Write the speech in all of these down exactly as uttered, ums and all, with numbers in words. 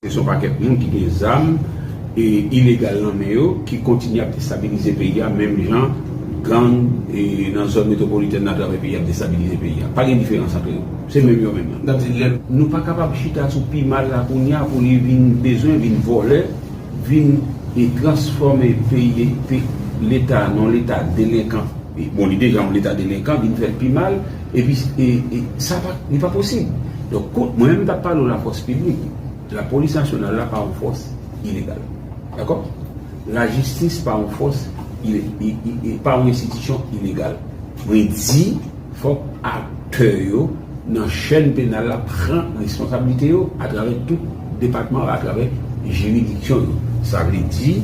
Se yon pakèt moun ki gen zam e ilegal nan men yo ki kontinye ap destabilize peyi a, menm jan gang e nan zòn metwopolitèn nan atravè peyi ap destabilize peyi a. Pa gen diferans ant yo. Se menm yo menm nan. Nou pa kapab chita sou pi mal la kounye a pou li vin bezwen vin vòlè, vin e transfòme peyi, pe- Leta nan yon Leta delenkan. E, bon, li deja yon Leta delenkan, vin fè l pi mal, epi e, e, sa pa, li pa posib. Donk, mwen menm m t ap pale w lafòs piblik. Lapolis nasyonal la pa yon fòs ilegal. Dakò? Lajistis pa yon fòs, e, e, e, pa yon enstitisyon ilegal. Mwen di, fòk aktè yo nan chèn penal la pran responsablite yo atravè tout depatman yo, atravè jiridiksyon yo. Sa vle di,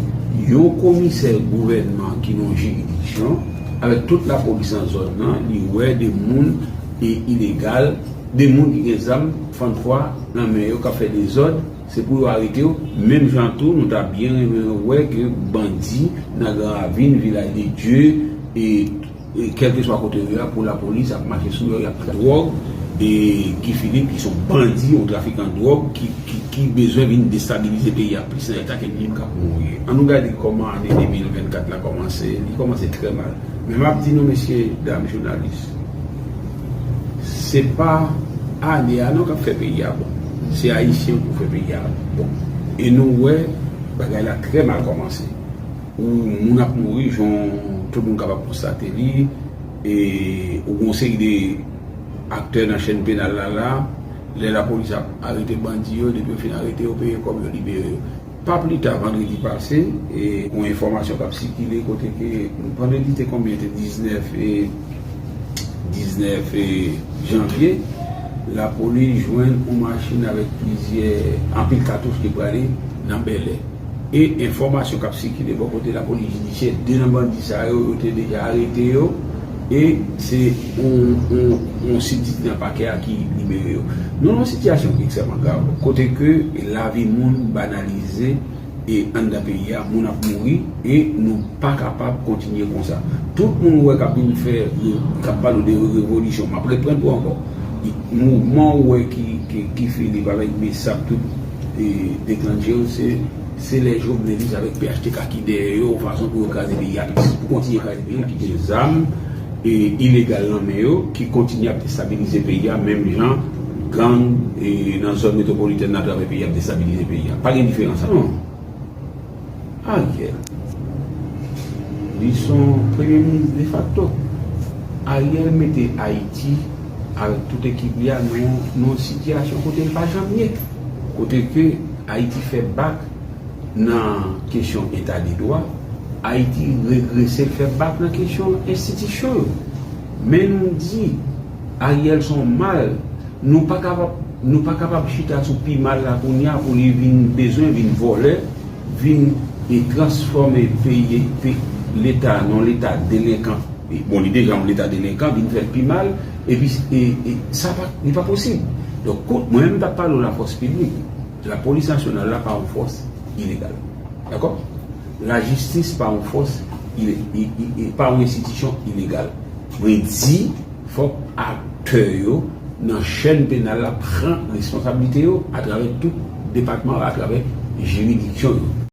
yon komisè gouvènman ki nan yon jiridiksyon, avèk tout lapolis nan zòn nan, li wè de moun e ilegal, de moun ki gen zam, fannfwa nan men yo k ap fè dezòd, se pou yo arete yo. Menm jan tou, nou ta byen renmen wè ke bandi nan Gran Ravin, Vilaj de Dye, e e kèlkeswa kote yo ye a, pou lapolis ap mache sou yo, y ap pran dwòg, e Guy Philippe, ki se yon bandi, yon trafikan dwòg, ki, ki, ki bezwen vin destabilize peyi a plis nan eta ke li menm k ap mouri. Ann nou gade kòman ane de mil vennkat la kòmanse, li kòmanse trè mal. Men m ap di nou, mesye, dam jounalis, se pa ane a non k ap fè peyi a bon. Se Ayisyen pou fè peyi a bon. E nou wè, bagay la trè mal kòmanse. Ou moun ap mouri, jan tout moun kapab konstate li, e ou gen yon seri de aktè nan chèn penal la la, lè lapolis ap arete bandi yo, depi yo fin arete yo, peye kòb yo, libere yo. Pa pli ta vandredi pase, e yon enfòmasyon k ap sikile kote ke vandredi te konbyen, te diznèf e diznèf janvye, lapolis jwenn yon machin avèk plizyè, anpil katouch ki prale nan Bèlè. E enfòmasyon k ap sikile bò kote lapolis jidisyè, de nan bandi sa yo, yo te deja arete yo, e se yon, yon, yon sidit nan pakè a ki libere yo. Nou nan yon sitiyasyon ki ekstrèmman grav, kote ke lavi moun banalize, e anndan peyi a, moun ap mouri, e nou pa kapab kontinye konsa. Tout moun ou wè k ap vin fè, k ap pale de revolisyon, m ap reprann pou ankò. Mouvman ou wè ki, ki, ki Philippe avèk Bessap, tout, e, deklanche yo, se, se lè Jovenelis avèk P H T K ki dèyè yo, yon fason pou yo kraze peyi a, pou kontinye kraze peyi a, ki gen zam, e, ilegal nan men yo, ki kontinye ap destabilize peyi a, menm jan gang, e, nan zòn metwopolitèn nan atravè peyi ap destabilize peyi a. Pa gen diferans ant yo. Ariel, li se yon premye minis defakto. Ariel mete Ayiti, avèk tout ekip li a, nan yon, nan yon sitiyasyon kote l pa janm ye. Kote ke Ayiti fè bak nan kesyon eta de dwa, Ayiti regrese, l fè bak nan kesyon enstitisyon yo. Men nou di, Ariel se yon mal, nou pa kapab, nou pa kapab chita sou pi mal la kounye a pou li vin bezwen vin vòlè, vin e transfòme peyi, pe- Leta nan yon Leta delenkan. E, bon, li deja yon Leta delenkan, vin fè l pi mal, epi e, e, sa pa, li pa posib. Donk, mwen menm m t ap pale w lafòs piblik. Lapolis nasyonal la pa yon fòs ilegal. Dakò? Lajistis pa yon fòs, e, e, e, e, pa yon enstitisyon ilegal. Mwen di, fòk aktè yo nan chèn penal la pran responsablite yo atravè tout depatman yo, atravè jiridiksyon yo.